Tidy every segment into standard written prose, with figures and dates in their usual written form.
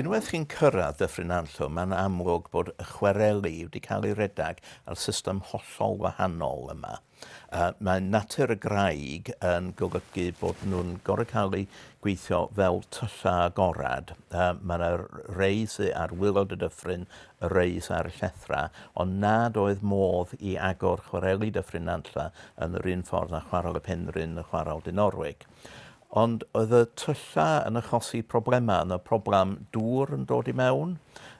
Unwaith chi'n cyrraedd Dyffryn Nantlle, mae'n amlwg bod y chwareli wedi cael ei redag ar system hollol wahanol yma. Mae natur y graig yn golygu bod nhw'n gorfod cael eu gweithio fel tyllau agored. Mae yna rei sydd ar waelod y dyffryn, y rei sydd ar y llethrau, ond nad oedd modd i agor chwareli Dyffryn Nantlle yn yr un ffordd â Chwarel y Penrhyn a Chwarel Dinorwig. Ond oedd y tyllau yn achosi problemau. Yna problem dŵr yn dod i mewn,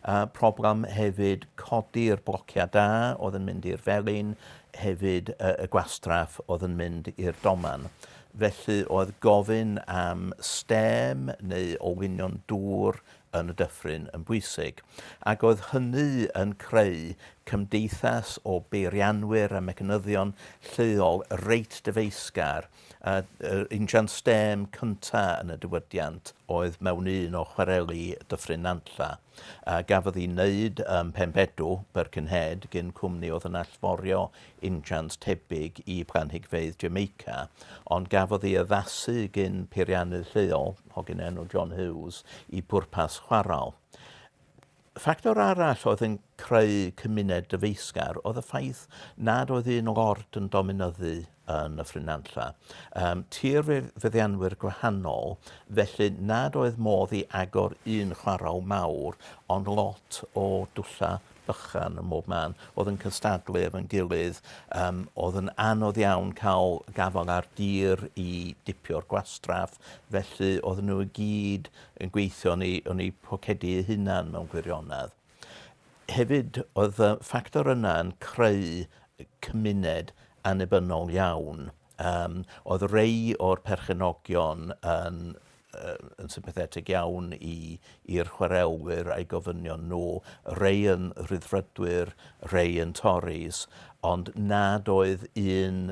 a problem hefyd codi'r blociau da oedd yn mynd i'r felin, hefyd y, y gwastraff oedd yn mynd i'r doman. Felly oedd gofyn am stêm neu olwynion dŵr yn y dyffryn yn bwysig, ac oedd hynny yn creu cymdeithas o beirianwyr a mecanyddion lleol reit dyfeisgar. A yr injan stêm cynta yn y diwydiant oedd mewn un o chwareli Dyffryn Nantlla, a gafodd ei wneud ym Mhenbedw, Birkenhead, gyn cwmni oedd yn allforio injans tebyg i blanhigfeydd Jamaica, ond gafodd ei addasu gyn peiriannydd lleol, hogyn enw John Hughes, i bwrpas chwarel. Ffactor arall oedd yn creu cymuned dyfeisgar oedd y ffaith nad oedd un lord yn dominyddu yn Nyffryn Nantlle. Um, tir feddianwyr gwahanol, felly nad oedd modd i agor un chwarel mawr, ond lot o dwllau bychan ym mhob man, oedd yn cystadlu efo'n gilydd, um, oedd yn anodd iawn cael gafael ar dir i dipio'r gwastraff, felly oedden nhw i gyd yn gweithio yn eu, yn eu pocedi eu hunan mewn gwirionedd. Hefyd, oedd y ffactor yna yn creu cymuned annibynnol iawn. Um, oedd rei o'r perchenogion yn, uh, yn sympathetig iawn i, i'r chwarelwyr a'i gofynion nhw, rei yn rhyddfrydwyr, rei yn Tories, ond nad oedd un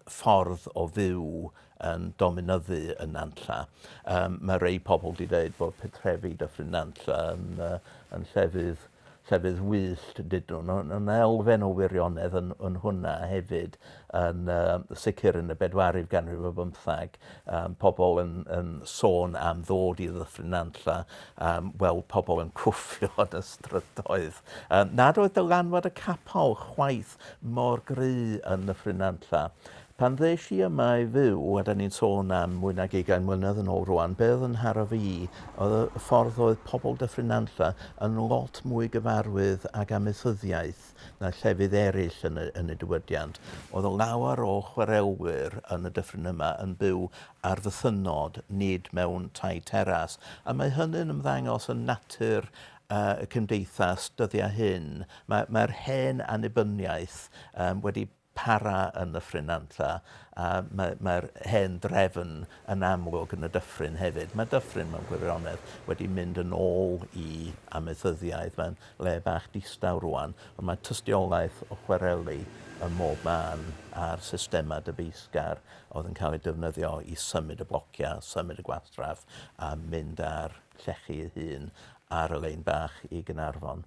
ffordd o fyw yn dominyddu yn Nantlla. Um, mae rei pobl wedi dweud bod petrefi Dyffryn Nantlla yn, uh, yn llefydd, llefydd wyllt, dydyn nhw. Ond elfen o wirionedd yn, yn hwnna hefyd, yn uh, sicr yn y bedwaredd ganrif o bymthag, um, pobl yn, yn sôn am ddod i Ddyffryn Nantlla, um, weld pobl yn cwffio yn y strydoedd. Um, nad oedd dylanwad y capel chwaith mor gry yn Nyffryn Nantlla. Pan ddes i yma i fyw, a da ni'n sôn am mwy nag ugain mlynedd yn ôl rwan, be oedd yn nharo fi oedd y ffordd oedd pobl Dyffryn Nantlla yn lot mwy gyfarwydd ag amaethyddiaeth na llefydd eraill yn y, yn y diwydiant. Oedd lawer o chwarelwyr yn y dyffryn yma yn byw ar fythynnod, nid mewn tai teras. A mae hynny'n ymddangos yn natur y cymdeithas dyddiau hyn. Mae, mae'r hen annibyniaeth um, wedi para yn Nyffryn Nantlla, a mae'r mae hen drefn yn amlwg yn y dyffryn hefyd. Mae dyffryn mewn gwirionedd wedi mynd yn ôl i amaethyddiaeth, mae'n le bach distaw rwan, ond mae tystiolaeth o chwareli ym mhob man a'r systemau dyfeisgar oedd yn cael eu defnyddio i symud y blociau, symud y gwastraff a mynd â'r llechi ei hun ar y lein bach i Gaernarfon.